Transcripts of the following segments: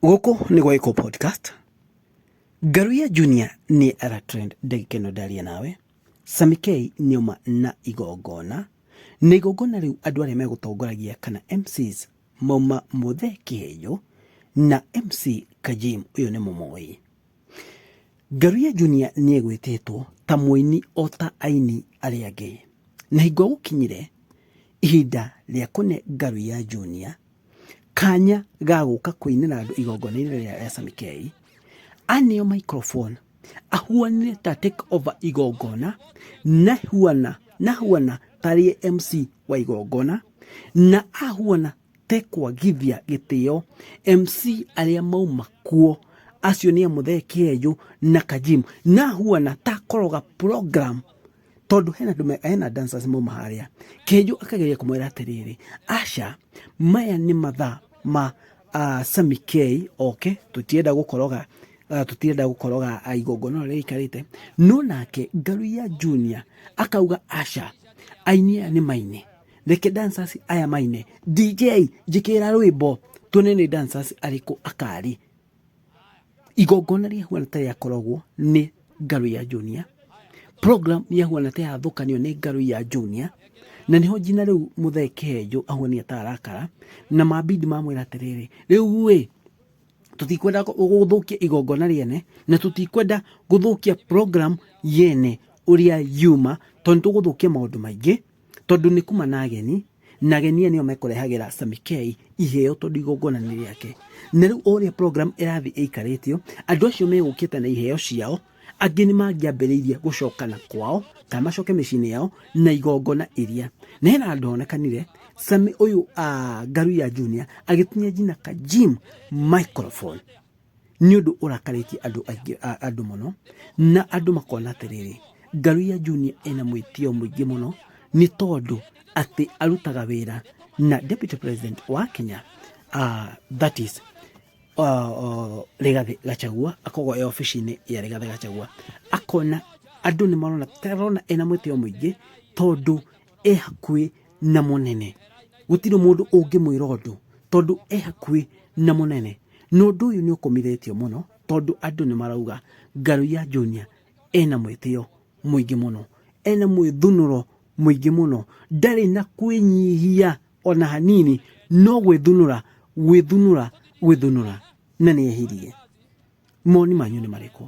Gũkũ nĩ gwa Eco Podcast. Ngaruiya Junior nĩ ara trend ndagĩka ĩno ndaria nawe. Sammy K nĩauma na igongona, na igongona rĩu andũ arĩa megũtongoragia kana MCs mauma Muthee Kĩhenyo na MC Kajim, ũyũ nĩ mũmũĩ. Ngaruiya Junior nĩ egwĩtĩtwo ta mũini o ta aini arĩa angĩ. Na hingo gũkinyire ihinda rĩa kũne Ngaruiya Junior kanya ga gũka kũinĩra andũ igongona-inĩ rĩrĩa rĩa Sammy K, aneo microphone ahuanire ta take over igongona na huana na huana tarĩ MC wa igongona na ahuana te kwagithia gĩtĩo MC arĩa mauma kuo acio nĩ Muthee Kĩenjũ na Kajim na huana ta koroga program tondũ hena andũ hena dancers mauma harĩa Kĩenjũ akageria kũmwĩra atĩrĩrĩ aca maya nĩ mathaa ma Sammy K oke tũtienda gũkoroga tũtirenda gũkoroga igongona ũrĩa rĩikarĩte no nake Ngaruiya Junior akauga aca aini aya nĩ maine reke dancers aya maine DJ njĩkĩra rwĩmbo tuone nĩ dancers arĩkũ akari igongona rĩahuana ta rĩakoragwo nĩ Ngaruiya Junior program yahuana ta yathũkanio nĩ Ngaruiya Junior na nĩho nginya rĩu Muthee Kĩhenjo ahuania ta arakara na mabindi mamwĩra atĩrĩrĩ rĩu ĩ tũtikwenda gũthũkia igongona rĩene na tũtikwenda gũthũkia program yene ũrĩa yuma tondũ nĩ tũgũthũkia maũndũ maingĩ tondũ nĩ kuma na ageni na ageni aya nĩo mekũrehagĩra Sammy K iheo tondũ igongona nĩ rĩake na rĩu o ũrĩa program ĩrathiĩ ĩikarĩtio andũ acio megũkĩte na iheo ciao angĩ nĩ mangĩambĩrĩirie gũcoka na kwao kana macoke mĩciĩ-inĩ yao na igongona iria na hena andũ onekanire Sammy ũyũ Ngaruiya Junior agĩtunya jina Kajim microphone nĩ ũndũ ũrakarĩtie andũ aingĩ andũ mũno na andũ makona atĩrĩrĩ Ngaruiya Junior ena mwĩtĩo mũingĩ mũno nĩ tondũ atĩ arutaga wĩra na deputy president wa Kenya that is Rigathĩ Gachagua akoragwo e obici-inĩ ya Rigathĩ Gachagua akona andũ nĩ marona tarona ena mwĩtĩo mũingĩ tondũ e hakuhĩ na mũnene gũtirĩ mũndũ ũngĩmwĩra ũndũ tondũ e hakuhĩ na mũnene na ũndũ ũyũ nĩ ũkũmithĩtio mũno tondũ andũ nĩ marauga Ngaruiya Junior ena mwĩtĩo mũingĩ mũno ena mwĩthunũro mũingĩ mũno ndarĩ na kwĩnyihia ona hanini no gwĩthunũra gwĩthunũra gwĩthunũra na nĩ ehirie moni manyu nĩ marĩkũ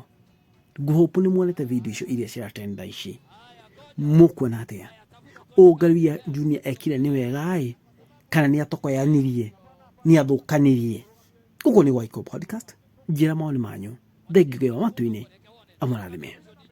ngũhopu nĩ muonete video icio iria ciratrend thaa ici mũkuona atĩa ũũ Ngaruiya Junior ekire nĩ wega ĩ kana nĩ atokoyanirie nĩ athũkanirie gũkũ nĩ Gwaikũ Podcast njĩra mawoni manyu thengiũ wa matu-inĩ amũrathime.